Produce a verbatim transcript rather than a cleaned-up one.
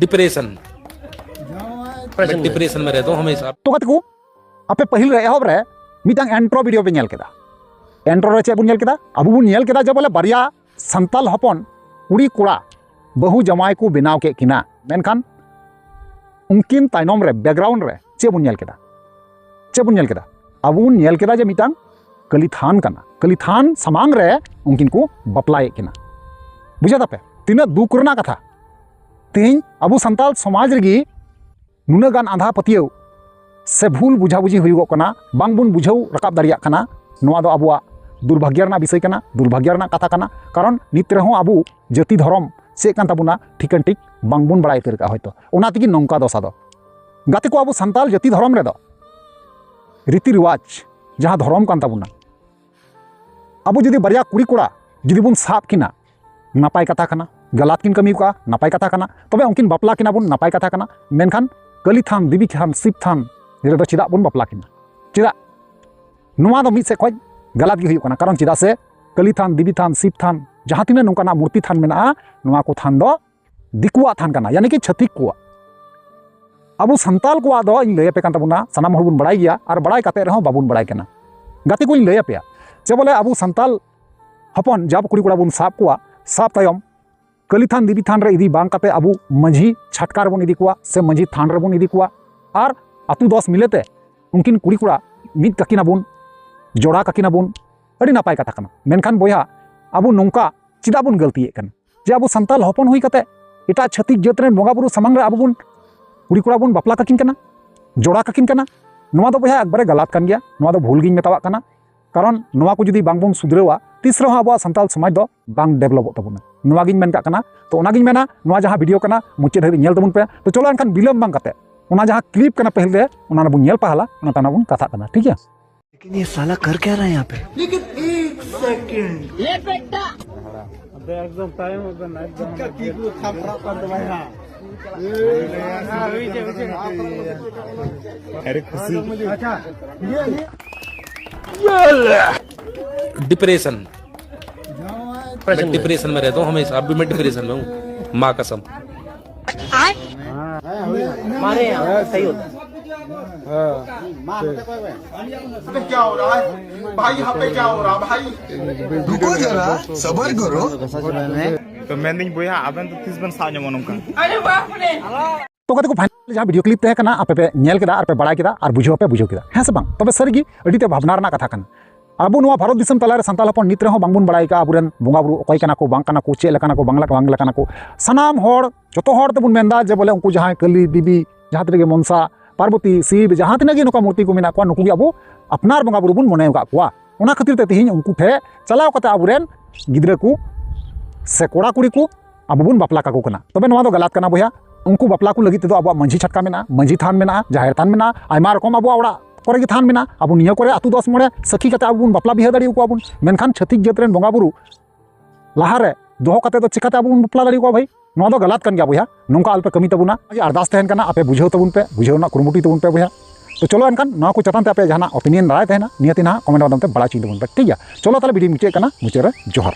Depression. मैं depression में रहता हूँ हमेशा। ᱛᱚ ᱜᱟᱛᱮ ᱠᱚ, ᱟᱯᱮ ᱯᱟᱹᱦᱤᱞ ᱨᱮ ᱮᱦᱚᱵ ᱨᱮ ᱢᱤᱫᱴᱟᱝ ᱤᱱᱴᱨᱳ ᱵᱷᱤᱰᱤᱭᱳ ᱯᱮ ᱧᱮᱞ ᱠᱮᱫᱟ᱾ ᱤᱱᱴᱨᱳ ᱨᱮ ᱪᱮᱫ ᱵᱚᱱ ᱧᱮᱞ ᱠᱮᱫᱟ? ᱟᱵᱚ ᱵᱚᱱ ᱧᱮᱞ ᱠᱮᱫᱟ ᱡᱮ ᱵᱚᱞᱮ ᱵᱟᱨᱭᱟ ᱥᱟᱱᱛᱟᱞ ᱦᱚᱯᱚᱱ ᱠᱩᱲᱤ ᱠᱚᱲᱟ ᱵᱟᱹᱦᱩ ᱡᱟᱶᱟᱭ ᱠᱚ ᱵᱮᱱᱟᱣ ᱠᱮᱫ ᱠᱤᱱᱟ, ᱢᱮᱱᱠᱷᱟᱱ ᱩᱱᱠᱤᱱ ᱛᱟᱭᱱᱚᱢ ᱨᱮ ᱵᱮᱠᱜᱨᱟᱣᱩᱱᱰ ᱨᱮ ᱪᱮᱫ ᱵᱚᱱ ᱧᱮᱞ ᱠᱮᱫᱟ? ᱪᱮᱫ ᱵᱚᱱ ᱧᱮᱞ ᱠᱮᱫᱟ? ᱟᱵᱚ ᱵᱚᱱ ᱧᱮᱞ ᱠᱮᱫᱟ ᱡᱮ ᱢᱤᱫᱴᱟᱝ ᱠᱟᱹᱞᱤ ᱛᱷᱟᱱ ᱠᱟᱱᱟ, ᱠᱟᱹᱞᱤ ᱛᱷᱟᱱ ᱥᱟᱢᱟᱝ ᱨᱮ ᱩᱱᱠᱤᱱ ᱠᱚ ᱵᱟᱯᱞᱟᱭᱮᱫ ᱠᱤᱱᱟ᱾ ᱵᱩᱡᱷᱟᱹᱣ ᱫᱟᱯᱮ ᱛᱤᱱᱟᱹᱜ ᱫᱩᱠ ᱨᱮᱱᱟᱜ ᱠᱟᱛᱷᱟ? ᱛᱮᱦᱮᱧ ᱟᱵᱚ ᱥᱟᱱᱛᱟᱲ ᱥᱚᱢᱟᱡᱽ ᱨᱮᱜᱮ ᱱᱩᱱᱟᱹᱜ ᱜᱟᱱ ᱟᱸᱫᱷᱟ ᱯᱟᱹᱛᱭᱟᱹᱣ ᱥᱮ ᱵᱷᱩᱞ ᱵᱩᱡᱷᱟᱹᱵᱩᱡᱷᱤ ᱦᱩᱭᱩᱜᱚᱜ ᱠᱟᱱᱟ, ᱵᱟᱝᱵᱚᱱ ᱵᱩᱡᱷᱟᱹᱣ ᱨᱟᱠᱟᱵ ᱫᱟᱲᱮᱭᱟᱜ ᱠᱟᱱᱟ᱾ ᱱᱚᱣᱟ ᱫᱚ ᱟᱵᱚᱣᱟᱜ ᱫᱩᱨᱵᱷᱟᱜᱽᱭᱚ ᱨᱮᱱᱟᱜ ᱵᱤᱥᱚᱭ ᱠᱟᱱᱟ, ᱫᱩᱨᱵᱷᱟᱜᱽᱭᱚ ᱨᱮᱱᱟᱜ ᱠᱟᱛᱷᱟ ᱠᱟᱱᱟ᱾ ᱠᱟᱨᱚᱱ ᱱᱤᱛ ᱨᱮᱦᱚᱸ ᱟᱵᱚ ᱡᱟᱹᱛᱤ ᱫᱷᱚᱨᱚᱢ ᱪᱮᱫ ᱠᱟᱱ ᱛᱟᱵᱚᱱᱟ ᱴᱷᱤᱠᱟᱹᱱ ᱴᱷᱤᱠ ᱵᱟᱝᱵᱚᱱ ᱵᱟᱲᱟᱭ ᱩᱛᱟᱹᱨ ᱠᱟᱜᱼᱟ ᱦᱚᱭᱛᱳ, ᱚᱱᱟ ᱛᱮᱜᱮ ᱱᱚᱝᱠᱟ ᱫᱚᱥᱟ ᱫᱚ᱾ ᱜᱟᱛᱮ ᱠᱚ, ᱟᱵᱚ ᱥᱟᱱᱛᱟᱲ ᱡᱟᱹᱛᱤ ᱫᱷᱚᱨᱚᱢ ᱨᱮᱫᱚ ᱨᱤᱛᱤ ᱨᱮᱣᱟᱡᱽ ᱡᱟᱦᱟᱸ ᱫᱷᱚᱨᱚᱢ ᱠᱟᱱ ᱛᱟᱵᱚᱱᱟ, ᱟᱵᱚ ᱡᱩᱫᱤ ᱵᱟᱨᱭᱟ ᱠᱩᱲᱤ ᱠᱚᱲᱟ ᱡᱩᱫᱤ ᱵᱚᱱ ᱥᱟᱵ ᱠᱤᱱᱟ, ᱱᱟᱯᱟᱭ ᱠᱟᱛᱷᱟ ᱠᱟᱱᱟ᱾ ᱜᱟᱞᱟᱛ ᱠᱤᱱ ᱠᱟᱹᱢᱤ ᱠᱟᱜᱼᱟ, ᱱᱟᱯᱟᱭ ᱠᱟᱛᱷᱟ ᱠᱟᱱᱟ᱾ ᱛᱚᱵᱮ ᱩᱱᱠᱤᱱ ᱵᱟᱯᱞᱟ ᱠᱤᱱᱟ ᱵᱚᱱ, ᱱᱟᱯᱟᱭ ᱠᱟᱛᱷᱟ ᱠᱟᱱᱟ᱾ ᱢᱮᱱᱠᱷᱟᱱ ᱠᱟᱹᱞᱤ ᱛᱷᱟᱱ, ᱫᱮᱵᱤ ᱛᱷᱟᱱ, ᱥᱤᱵ ᱛᱷᱟᱱ ᱨᱮᱫᱚ ᱪᱮᱫᱟᱜ ᱵᱚᱱ ᱵᱟᱯᱞᱟ ᱠᱤᱱᱟ? ᱪᱮᱫᱟᱜ? ᱱᱚᱣᱟ ᱫᱚ ᱢᱤᱫ ᱥᱮᱫ ᱠᱷᱚᱱ ᱜᱟᱞᱟᱛ ᱜᱮ ᱦᱩᱭᱩᱜ ᱠᱟᱱᱟ᱾ ᱠᱟᱨᱚᱱ ᱪᱮᱫᱟᱜ ᱥᱮ ᱠᱟᱹᱞᱤ ᱛᱷᱟᱱ, ᱫᱮᱵᱤ ᱛᱷᱟᱱ, ᱥᱤᱵ ᱛᱷᱟᱱ, ᱡᱟᱦᱟᱸ ᱛᱤᱱᱟᱹᱜ ᱱᱚᱝᱠᱟᱱᱟᱜ ᱢᱩᱨᱛᱤ ᱛᱷᱟᱱ ᱢᱮᱱᱟᱜᱼᱟ, ᱱᱚᱣᱟ ᱠᱚ ᱛᱷᱟᱱ ᱫᱚ ᱫᱤᱠᱩᱣᱟᱜ ᱛᱷᱟᱱ ᱠᱟᱱᱟ, ᱭᱟᱱᱤ ᱠᱤ ᱪᱷᱟᱹᱛᱤᱠ ᱠᱚᱣᱟᱜ᱾ ᱟᱵᱚ ᱥᱟᱱᱛᱟᱞ ᱠᱚᱣᱟᱜ ᱫᱚ ᱤᱧ ᱞᱟᱹᱭ ᱟᱯᱮ ᱠᱟᱱ ᱛᱟᱵᱚᱱᱟ, ᱥᱟᱱᱟᱢ ᱦᱚᱲ ᱵᱚᱱ ᱵᱟᱲᱟᱭ ᱜᱮᱭᱟ, ᱟᱨ ᱵᱟᱲᱟᱭ ᱠᱟᱛᱮ ᱨᱮᱦᱚᱸ ᱵᱟᱵᱚᱱ ᱵᱟᱲᱟᱭ ᱠᱟᱱᱟ᱾ ᱜᱟᱛᱮ ᱠᱚᱧ ᱞᱟᱹᱭ ᱟᱯᱮᱭᱟ, ᱡᱮ ᱵᱚᱞᱮ ᱟᱵᱚ ᱥᱟᱱᱛᱟᱞ ᱦᱚᱯᱚᱱ ᱡᱟᱵ ᱠᱩᱲᱤ ᱠᱚᱲᱟ ᱵᱚᱱ ᱥᱟᱵ ᱠᱚᱣᱟ, ᱥᱟᱵ ᱛᱟᱭᱚᱢ ᱠᱟᱹᱞᱤ ᱛᱷᱟᱱ ᱫᱮᱵᱤ ᱛᱷᱟᱱ ᱨᱮ ᱤᱫᱤ ᱵᱟᱝ ᱠᱟᱛᱮ ᱟᱵᱚ ᱢᱟᱹᱡᱷᱤ ᱪᱷᱟᱴᱠᱟ ᱨᱮᱵᱚᱱ ᱤᱫᱤ ᱠᱚᱣᱟ ᱥᱮ ᱢᱟᱹᱡᱷᱤ ᱛᱷᱟᱱ ᱨᱮᱵᱚᱱ ᱤᱫᱤ ᱠᱚᱣᱟ, ᱟᱨ ᱟᱛᱳ ᱫᱚᱥ ᱢᱤᱞᱮ ᱛᱮ ᱩᱱᱠᱤᱱ ᱠᱩᱲᱤ ᱠᱚᱲᱟ ᱢᱤᱫ ᱠᱟᱹᱠᱤᱱᱟᱵᱚᱱ, ᱡᱚᱲᱟ ᱠᱟᱹᱠᱤᱱᱟᱵᱚᱱ, ᱟᱹᱰᱤ ᱱᱟᱯᱟᱭ ᱠᱟᱛᱷᱟ ᱠᱟᱱᱟ᱾ ᱢᱮᱱᱠᱷᱟᱱ ᱵᱚᱭᱦᱟ, ᱟᱵᱚ ᱱᱚᱝᱠᱟ ᱪᱮᱫᱟᱜ ᱵᱚᱱ ᱜᱟᱹᱞᱛᱤᱭᱮᱫ ᱠᱟᱱᱟ? ᱡᱮ ᱟᱵᱚ ᱥᱟᱱᱛᱟᱞ ᱦᱚᱯᱚᱱ ᱦᱩᱭ ᱠᱟᱛᱮ ᱮᱴᱟᱜ ᱪᱷᱟᱹᱛᱤᱠ ᱡᱟᱹᱛ ᱨᱮᱱ ᱵᱚᱸᱜᱟ ᱵᱩᱨᱩ ᱥᱟᱢᱟᱝ ᱨᱮ ᱟᱵᱚ ᱵᱚᱱ ᱠᱩᱲᱤ ᱠᱚᱲᱟ ᱵᱚᱱ ᱵᱟᱯᱞᱟ ᱠᱟᱠᱤᱱ ᱠᱟᱱᱟ, ᱡᱚᱲᱟ ᱠᱟᱠᱤᱱ ᱠᱟᱱᱟ᱾ ᱱᱚᱣᱟ ᱫᱚ ᱵᱚᱭᱦᱟ ᱮᱠᱵᱟᱨᱮ ᱜᱟᱞᱟᱛ ᱠᱟᱱ ᱜᱮᱭᱟ, ᱱᱚᱣᱟ ᱫᱚ ᱵᱷᱩᱞ ᱜᱤᱧ ᱢᱮᱛᱟᱣᱟᱜ ᱠᱟᱱᱟ᱾ ᱠᱟᱨᱚᱱ ᱱᱚᱣᱟ ᱠᱚ ᱡᱩᱫᱤ ᱵᱟᱝᱵᱚᱱ ᱥᱩᱫᱷᱨᱟᱹᱣᱟ, ᱛᱤᱥ ᱨᱮᱦᱚᱸ ᱟᱵᱚᱣᱟᱜ ᱥᱟᱱᱛᱟᱞ ᱥᱚᱢᱟᱡᱽ ᱫᱚ ᱵᱟᱝ ᱰᱮᱵᱷᱞᱚᱯᱚᱜ ᱛᱟᱵᱚᱱᱟ᱾ ᱱᱚᱣᱟ ᱜᱤᱧ ᱢᱮᱱ ᱠᱟᱜ ᱠᱟᱱᱟ᱾ ᱛᱚ ᱚᱱᱟᱜᱤᱧ ᱢᱮᱱᱟ, ᱱᱚᱣᱟ ᱡᱟᱦᱟᱸ ᱵᱷᱤᱰᱤᱭᱳ ᱠᱟᱱᱟ ᱢᱩᱪᱟᱹᱫ ᱫᱷᱟᱹᱵᱤᱡ ᱧᱮᱞ ᱛᱟᱵᱚᱱ ᱯᱮ᱾ ᱛᱚ ᱪᱚᱞᱚ ᱮᱱᱠᱷᱟᱱ ᱵᱤᱞᱚᱢ ᱵᱟᱝ ᱠᱟᱛᱮ ᱚᱱᱟ ᱡᱟᱦᱟᱸ ᱠᱞᱤᱯ ᱠᱟᱱᱟ ᱯᱟᱹᱦᱤᱞ ᱨᱮ, ᱚᱱᱟ ᱨᱮᱵᱚᱱ ᱧᱮᱞ ᱯᱟᱦᱟᱞᱟ, ᱚᱱᱟ ᱛᱟᱭᱱᱚᱢ ᱵᱚᱱ ᱠᱟᱛᱷᱟᱜ ᱠᱟᱱᱟ, ᱴᱷᱤᱠ ᱜᱮᱭᱟ? लेकिन ये साला कर क्या रहा है यहाँ पे? लेकिन एक सेकंड। ले बेटा। एकदम टाइम एकदम। अरे खुशी। अच्छा, ये, ये। डिप्रेशन। मैं डिप्रेशन में रहता हूँ हमेशा, अभी मैं डिप्रेशन में हूँ। माँ कसम। मारे यहाँ सही होता। पे क्या हो रहा है भाई? यहाँ पे क्या हो रहा है भाई? रुको जरा, सबर करो। ᱛᱚ ᱢᱮᱱᱫᱟᱹᱧ ᱵᱚᱭᱦᱟ, ᱟᱵᱮᱱ ᱫᱚ ᱛᱤᱥ ᱵᱮᱱ ᱥᱟᱵ ᱧᱟᱢᱚᱜᱼᱟ ᱱᱚᱝᱠᱟ? ᱛᱚ ᱜᱟᱛᱮ ᱠᱚ, ᱯᱷᱟᱭᱱᱟᱞ ᱡᱟᱦᱟᱸ ᱵᱷᱤᱰᱤᱭᱳ ᱠᱞᱤᱯ ᱛᱟᱦᱮᱸ ᱠᱟᱱᱟ, ᱟᱯᱮ ᱯᱮ ᱧᱮᱞ ᱠᱮᱫᱟ ᱟᱨ ᱯᱮ ᱵᱟᱲᱟᱭ ᱠᱮᱫᱟ ᱟᱨ ᱵᱩᱡᱷᱟᱹᱣ ᱦᱚᱸᱯᱮ ᱵᱩᱡᱷᱟᱹᱣ ᱠᱮᱫᱟ, ᱦᱮᱸ ᱥᱮ ᱵᱟᱝ? ᱛᱚᱵᱮ ᱥᱟᱹᱨᱤᱜᱮ ᱟᱹᱰᱤ ᱛᱮ ᱵᱷᱟᱵᱽᱱᱟ ᱨᱮᱱᱟᱜ ᱠᱟᱛᱷᱟ ᱠᱟᱱᱟ᱾ ᱟᱵᱚ ᱱᱚᱣᱟ ᱵᱷᱟᱨᱚᱛ ᱫᱤᱥᱚᱢ ᱛᱟᱞᱟᱨᱮ ᱥᱟᱱᱛᱟᱲ ᱦᱚᱯᱚᱱ ᱱᱤᱛ ᱨᱮᱦᱚᱸ ᱵᱟᱝᱵᱚᱱ ᱵᱟᱲᱟᱭ ᱠᱟᱜᱼᱟ ᱟᱵᱚᱨᱮᱱ ᱵᱚᱸᱜᱟ ᱵᱩᱨᱩ ᱚᱠᱚᱭ ᱠᱟᱱᱟ ᱠᱚ, ᱵᱟᱝ ᱠᱟᱱᱟ ᱠᱚ, ᱪᱮᱫ ᱞᱮᱠᱟᱱᱟ ᱠᱚ, ᱵᱟᱝ ᱞᱮᱠᱟ- ᱵᱟᱝ ᱞᱮᱠᱟᱱᱟ ᱠᱚ᱾ ᱥᱟᱱᱟᱢ ᱦᱚᱲ, ᱡᱚᱛᱚ ᱦᱚᱲ ᱛᱮᱵᱚᱱ ᱢᱮᱱᱫᱟ ᱡᱮ ᱵᱚᱞᱮ ᱩᱱᱠᱩ ᱡᱟᱦᱟᱸᱭ ᱠᱟᱹᱞᱤ ᱫᱮᱵᱤ, ᱡᱟᱦᱟᱸ ᱛᱤᱱᱟᱹᱜ ᱜᱮ ᱢᱚᱱᱥᱟ, ᱯᱟᱨᱵᱚᱛᱤ, ᱥᱤᱵ, ᱡᱟᱦᱟᱸ ᱛᱤᱱᱟᱹᱜ ᱜᱮ ᱱᱚᱝᱠᱟ ᱢᱩᱨᱛᱤ ᱠᱚ ᱢᱮᱱᱟᱜ ᱠᱚᱣᱟ, ᱱᱩᱠᱩ ᱜᱮ ᱟᱵᱚ ᱟᱯᱱᱟᱨ ᱵᱚᱸᱜᱟ ᱵᱩᱨᱩ ᱵᱚᱱ ᱢᱚᱱᱮ ᱟᱠᱟᱫ ᱠᱚᱣᱟ᱾ ᱚᱱᱟ ᱠᱷᱟᱹᱛᱤᱨ ᱛᱮ ᱛᱮᱦᱮᱧ ᱩᱱᱠᱩ ᱴᱷᱮᱱ ᱪᱟᱞᱟᱣ ᱠᱟᱛᱮ ᱟᱵᱚᱨᱮᱱ ᱜᱤᱫᱽᱨᱟᱹ ᱠᱚ ᱥᱮ ᱠᱚᱲᱟ ᱠᱩᱲᱤ ᱠᱚ ᱟᱵᱚ ᱵᱚᱱ ᱵᱟᱯᱞᱟ ᱠᱟᱠᱚ ᱠᱟᱱᱟ᱾ ᱛᱚᱵᱮ ᱱᱚᱣᱟ ᱫᱚ ᱜᱟᱞᱟᱛ ᱠᱟᱱᱟ ᱵᱚᱭᱦᱟ᱾ ᱩᱱᱠᱩ ᱵᱟᱯᱞᱟ ᱠᱚ ᱞᱟᱹᱜᱤᱫ ᱛᱮᱫᱚ ᱟᱵᱚᱣᱟᱜ ᱢᱟᱹᱡᱷᱤ ᱪᱷᱟᱴᱠᱟ ᱢᱮᱱᱟᱜᱼᱟ, ᱢᱟᱹᱡᱷᱤ ᱛᱷᱟᱱ ᱢᱮᱱᱟᱜᱼᱟ, ᱡᱟᱦᱮᱨ ᱛᱷᱟᱱ ᱢᱮᱱᱟᱜᱼᱟ, ᱟᱭᱢᱟ ᱨᱚᱠᱚᱢ ᱟᱵᱚᱣᱟᱜ ᱚᱲᱟᱜ ᱠᱚᱨᱮ ᱜᱮ ᱛᱷᱟᱱ ᱢᱮᱱᱟᱜᱼᱟ᱾ ᱟᱵᱚ ᱱᱤᱭᱟᱹ ᱠᱚᱨᱮ ᱟᱹᱛᱩ ᱫᱚᱥ ᱢᱚᱬᱮ ᱥᱟᱹᱠᱷᱤ ᱠᱟᱛᱮ ᱟᱵᱚ ᱵᱚᱱ ᱵᱟᱯᱞᱟ ᱵᱤᱦᱟᱹ ᱫᱟᱲᱮ ᱟᱠᱚᱣᱟ ᱵᱚᱱ᱾ ᱢᱮᱱᱠᱷᱟᱱ ᱪᱷᱟᱹᱛᱤᱠ ᱡᱟᱹᱛ ᱨᱮᱱ ᱵᱚᱸᱜᱟ ᱵᱩᱨᱩ ᱞᱟᱦᱟᱨᱮ ᱫᱚᱦᱚ ᱠᱟᱛᱮ ᱫᱚ ᱪᱤᱠᱟᱛᱮ ᱟᱵᱚ ᱵᱚᱱ ᱵᱟᱯᱞᱟ ᱫᱟᱲᱮ ᱟᱠᱚᱣᱟ ᱵᱷᱟᱹᱭ? ᱱᱚᱣᱟ ᱫᱚ ᱜᱟᱞᱟᱛ ᱠᱟᱱ ᱜᱮᱭᱟ ᱵᱚᱭᱦᱟ᱾ ᱱᱚᱝᱠᱟ ᱟᱞᱚᱯᱮ ᱠᱟᱹᱢᱤ ᱛᱟᱵᱚᱱᱟ᱾ ᱟᱨᱫᱟᱥ ᱛᱟᱦᱮᱱ ᱠᱟᱱᱟ, ᱟᱯᱮ ᱵᱩᱡᱷᱟᱹᱣ ᱛᱟᱵᱚᱱ ᱯᱮ, ᱵᱩᱡᱷᱟᱹᱣ ᱨᱮᱱᱟᱜ ᱠᱩᱨᱩᱢᱩᱴᱩᱭ ᱛᱟᱵᱚᱱ ᱯᱮ ᱵᱚᱭᱦᱟ᱾ ᱛᱚ ᱪᱚᱞᱚ ᱮᱱᱠᱷᱟᱱ ᱱᱚᱣᱟ ᱠᱚ ᱪᱮᱛᱟᱱ ᱛᱮ ᱟᱯᱮᱭᱟᱜ ᱡᱟᱦᱟᱱᱟᱜ ᱚᱯᱤᱱᱤᱭᱚᱱ ᱨᱟᱭ ᱛᱟᱦᱮᱱᱟ, ᱱᱤᱦᱟᱹᱛᱤ ᱱᱟᱦᱟᱜ ᱠᱚᱢᱮᱱᱴ ᱢᱟᱫᱽᱫᱷᱚᱢ ᱛᱮ ᱵᱟᱲᱟᱭ ᱦᱚᱪᱚᱧ ᱛᱟᱵᱚᱱ ᱯᱮ, ᱴᱷᱤᱠ ᱜᱮᱭᱟ? ᱪᱚᱞᱚ ᱛᱟᱦᱚᱞᱮ ᱵᱷᱤᱰᱤᱭᱳ ᱢᱩᱪᱟᱹᱫ ᱠᱟᱱᱟ, ᱢᱩᱪᱟᱹᱫ ᱨᱮ ᱡᱚᱦᱟᱨ᱾